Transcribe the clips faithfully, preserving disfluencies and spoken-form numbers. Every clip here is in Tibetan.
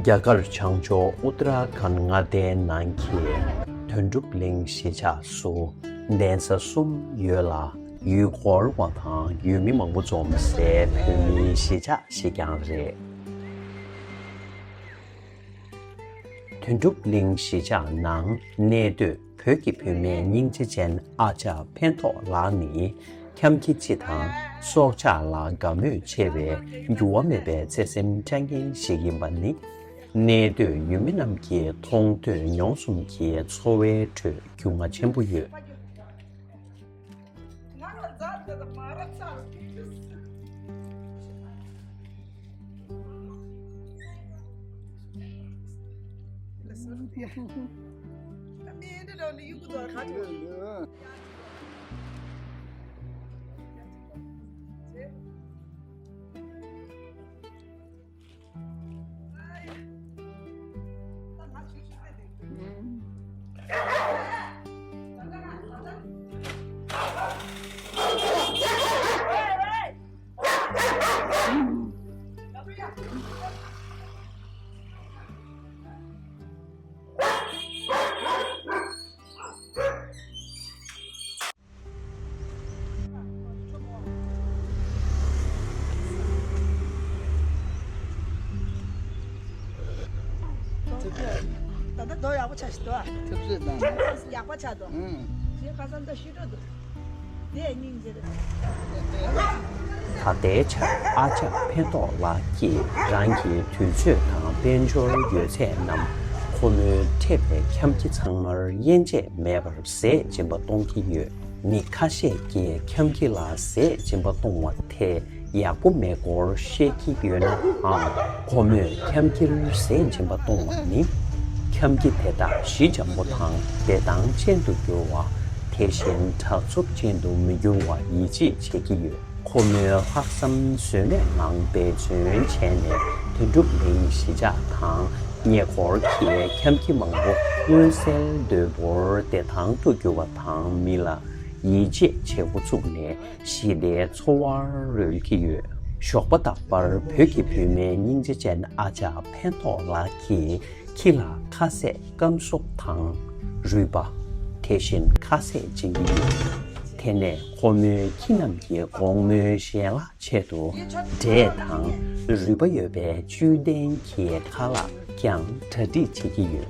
རྒྱ་གར་བྱང་ཕྱོགས་ཨུ་ཏ་ར་ཁཱན་མངའ་སྡེའི་ནང་གི་དོན་གྲུབ་གླིང་གཞིས་ཆགས་སུ་གདན་ས་གསུམ་ཡོད་ལ། ཡུལ་སྐོར་བ་དང་ཡུལ་མི་མང་པོ་འཛོམས་སའི་བོད་མིའི་གཞིས་ཆགས་ཤིག་ཀྱང་རེད། དོན་གྲུབ་གླིང་གཞིས་ཆགས་ནང་གནས་སྡོད་བོད་ཀྱི་བུད་མེད་སྙིང་རྗེ་ཅན་ཨ་ཅག་ཕན་ཐོགས་ལགས་ནི། འཁྱམ་ཁྱི་སྤྱི་དང་སྲོག་ཆགས་ལ་དགའ་མོས་ཆེ་བའི་འགྱུར་བ་མེད་པའི་བརྩེ་སེམས་བཅངས་མཁན་ཞིག་ཡིན་པ་ནི། གནས་སྡོད་ཡུལ་མི་རྣམས་ཀྱིས་མཐོང་ཐོས་མྱོང་གསུམ་གྱི་འཚོ་བའི་ཁྲོད་རྒྱུས་མངའ་ཆེན་པོ་ཡོད། ད་ལྟ་རྡོ་ཡག་པོ་ཆགས་ཤིག་འདུག་ཨ། ཐུབ་ཚོད་དང་། ཡག་པོ་ཆགས་འདུག་ཨང་། ཞེས་ཁ་སང་ད་ཤི་འགྲོ་འདུག་དེ་སྙིང་རྗེ་རེད། ད་ལྟའི་ཆར་ཨ་ཅག་ཕན་ཐོགས་ལགས་ཀྱིས་རང་གི་དུས་ཚོད་དང་དཔལ་འབྱོར་ཡོད་ཚད་རྣམས་ཁོ་མོའི་འཕྲད་པའི་འཁྱམ་ཁྱི་ཚང་མར་དབྱེ་འབྱེད་མེད་པར་ཟས་སྦྱིན་པ་གཏོང་གི་ཡོད། མི་ཁ་ཤས་ཀྱིས་འཁྱམ་ཁྱི་ལ་ཟས་སྦྱིན་པ་གཏོང་བ་དེ་ཡག་པོ་མེད་སྐོར་བཤད་ཀྱི་ཡོད་ནའང་། ཁོ་མོས་འཁྱམ་ཁྱིར་ཟས་སྦྱིན་པ་གཏོང་བ་ནི། འཁྱམ་ཁྱི་དེ་དག་ཞི་འཇམ་པོ་དང་བདེ་ཐང་ཅན་དུ་འགྱུར་བ། དེ་བཞིན་དྲག་རྩུབ་ཅན་དུ་མི་འགྱུར་བར་ཡིད་ཆེས་བྱེད་ཀྱི་ཡོད། ཁོ་མོའི་ལྷག་བསམ་ཟོལ་མེད་ངང་འབད་བརྩོན་བྱས་ནས་དོན་གྲུབ་གླིང་གཞིས་ཆགས་དང་ཉེ་འཁོར་གྱི་འཁྱམ་ཁྱི་མང་པོ་མངོན་གསལ་དོད་པོར་བདེ་ཐང་དུ་གྱུར་བ་དང་། མི་ལ་ཡིད་ཆེས་བྱེད་འགོ་ཚུགས་ནས་ཞི་བདེའི་འཚོ་བར་རོལ་གྱི་ཡོད། ཞོགས་པ་རྟག་པར་བོད་ཀྱི་བུད་མེད་སྙིང་རྗེ་ཅན་ཨ་ཅག་ཕན་ཐོགས་ལགས་ཀྱིས་ཁྱི་ལ་ཁ་ཟས་སྐམ་སོགས་དང་རུས་པ། དེ་བཞིན་ཁ་ཟས་སྦྱིན་གྱི་ཡོད། དེ་ནས་ཁོ་མོས་ཁྱི་རྣམས་ཀྱི་དགོང་མོའི་ཞལ་ལག་ཆེད་དུ་འབྲས་དང་རུས་པ་ཡོད་པའི་བཅུད་ལྡན་གྱི་ཁ་ལག་ཀྱང་གྲ་སྒྲིག་བྱེད་ཀྱི་ཡོད།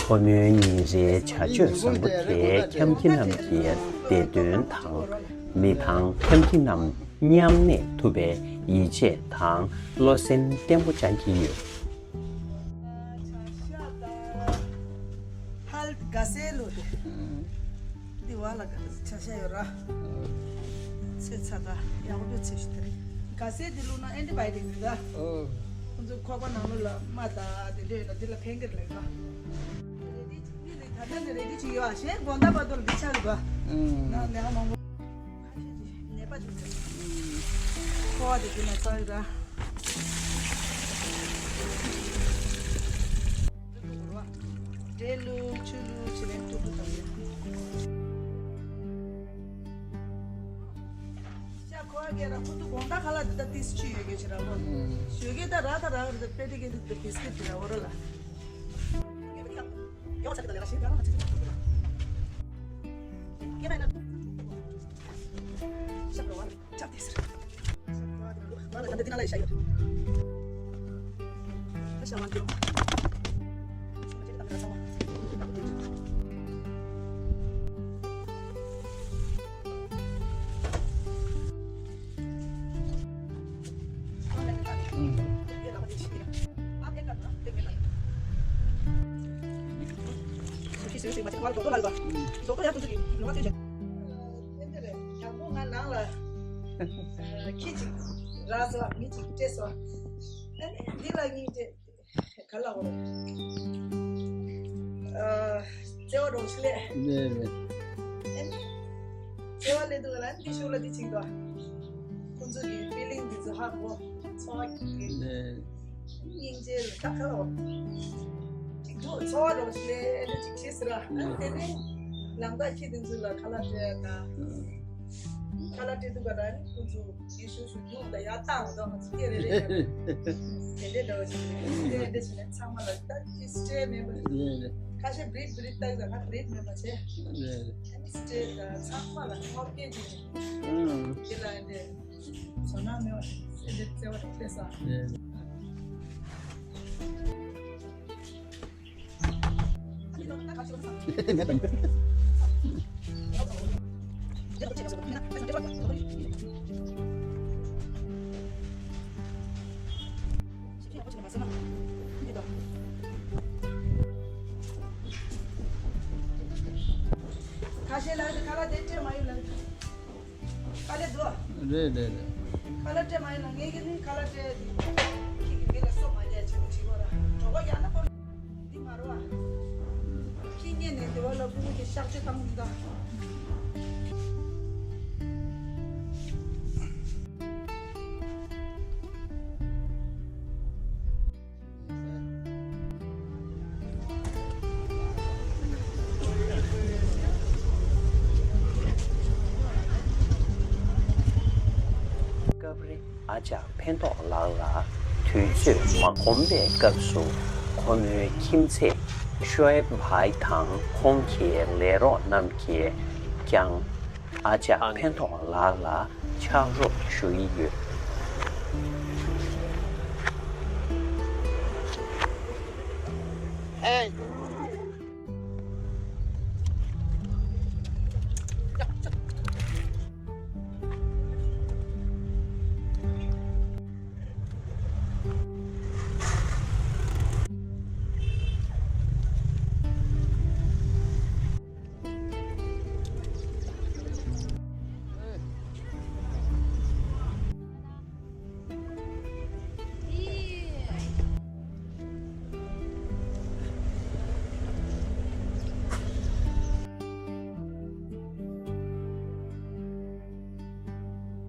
ཁོ་མོའི་ཉིན་རེའི་བྱ་སྤྱོད་བཟང་པོ་དེས་འཁྱམ་ཁྱི་རྣམས་ཀྱི་བདེ་དོན་དང་། མི་དང་འཁྱམ་ཁྱི་རྣམས་མཉམ་གནས་ཐུབ་པའི་ཡིད་ཆེས་དང་བློ་སེམས་བརྟན་པོ་བཅངས་ཀྱི་ཡོད། ཧལ་ག་སེ་ལོ་དེ། འདི་བ་ལ་ག་ཆ་ཤ་ཡོད་ར། ཚོས་ཚ་ད་ཡག་པོ་ཚོས་ཤི་དེ་རེད། ག་སེ་འདི་བླུགས་ན་ཨེན་ཊི་བའི་ཊིག་རེད་ད། ཁོ་ཚོ་ཁོག་པ་ནང་ལོགས་ལ་རྨ་ད་དེ་འདྲ་ཡོད་ན་འདི་ལ་ཕན་གི་རེད་ད། རེ་ཌི་ཅིག་ནི་རེད་ད་ལྟ་ནི་རེ་ཌི་ཅིག་ཡོད་ཨ། གཞན་དགོང་དག་བར་དུ་ལ་འདི་ཆགས་རེད་ད། ན་ནད་མང་པོ། ནད་པ་ཅིག་འཁོར་བ་དེ་དེ་ན་རྩ་ཡོད་ར། འབྲས་བླུགས་ཆུ་བླུགས་ཕྱི་ལན་ཏུ་ཏུ་དང་ཡོད། ཤ་ཁོ་བ་གས་ར་ཁོ་ཏུ་དགོང་དག་ཁ་ལག་འདི་ད་ཏིས་ཆུ་ཡོད་གས་ཕྱི་ར་བོ། ཞོད་གས་ད་ར་ད་ར་ར་ད་པེ་ཏི་གས་འདི་ད་བིས་ཀིཊ་འདི་ར་བོ་ར་ལ། ཡོ་ཚ་གི་ད་ལེ་ར་ཤི་ད་ར་ང་ཚི་ཚི་ད་ལེ། ཤ་ཁོ་བ། ཆག་དེ་ཟེར། ང་ལ་ད་འདི་ན་ལ་ཤ་ཡོད། ཤ་མ་འདུག་ཁྱི་གཅིག་རག་སོང་། མི་གཅིག་སྤྲད་སོང་། ཨ་ནི་འདི་ལ་ངས་དེ་ག་ལ་འོ། ཨ་བརྩེ་བ་རོགས་ཤིག་ལས། ནས་ནས། ཨ་ནི་བརྩེ་བ་ལས་འདུག་ལ་འདི་ཤུགས་ལ་འདི་ཅིག་འདུག་ཁོང་ཚོ་གི་ཕི་ལིང་འདི་ཚོ་ཧ་གོ། འཚོ་བ་གི་ནས། སྙིང་རྗེ་ལ་ད་ག་ལ་འོ། ཅིག་འདུག་འཚོ་བ་རོགས་ཤིག་ལས་ཨ་ནི་ཅིག་བྱེད་ཟེར་ཨ། ཨ་ནི་དེ་ནས་ལང་ད་ཁྱི་འདི་ཚོ་ལ་ཁ་ལག་སྤྲད་ད། ཁ་ལག་སྤྲད་དུས་ག་ད་ནི་ཁོ་ཚོ་ཡེ་ཤུ་ཤུ་རྒྱུགས་ད་ཡར་བཏང་ད་ང་ཚོ་སྐད་རེ་རེ་ཡོད་རེད། དེ་འདྲའི་འདྲ་བ་ཞིག་རེད། དེ་འདྲ་བྱས་ནས་ཚང་མ་ལ་ད་ཅི་སྤྲད་མེད་པ་རེད། ཁ་ཤས་བི་རིད་བི་རིད་ད་ཡོད་ད་ང་བི་རིད་མེད་པ་བྱས། ཨ་ནི་སྤྲད་ད་ཚང་མ་ལ་ངོ་སྐད་ཅིག་རེད། དེ་ལ་འདི་ཚོ་ནང་མེད་པ་ཞིག་སེ་འདི་བརྩེ་བ་རེ་སྤྲད་ས། ཁ་ཤས་ལ་ཁ་ལག་དེ་སྤྲད་མ་ཡོང་ལ། ཁ་ལག་འདུག་རེད་རེད་རེད། ཁ་ལག་སྤྲད་མ་ཡོང་ལ་ངས་ཀྱི་ནི་ཁ་ལག་སྤྲད་ཁྱེད་ཀྱི་མི་ལ་སོ་མ་རྒྱག་ཅིག་བྱེད་དགོས་ར་གྲོགས་པོ་ཡང་ན་ཁོ་འདི་མ་རོ་ཨ། ཁྱི་ཉེ་ནས་འདི་བ་ལ་ཕྲུ་གུ་གི་གཤག་བཅོས་བཏང་མི་འདུག་སྐབས་རེ་ཨ་ཅག་ཕན་ཐོགས་ལགས་ལ་དུས་ཚོད་མ་ཁོམ་པའི་སྐབས་སུ་ཁོ་མོའི་ཁྱིམ་མཚེས་ཤོ་ཨེབ་བྷའི་དང་ཁོང་གི་ལས་རོགས་རྣམས་ཀྱིས་ཀྱང་ཨ་ཅག་ཕན་ཐོགས་ལགས་ལ་ཕྱག་རོགས་ཞུ་ཡི་ཡོད། Hey,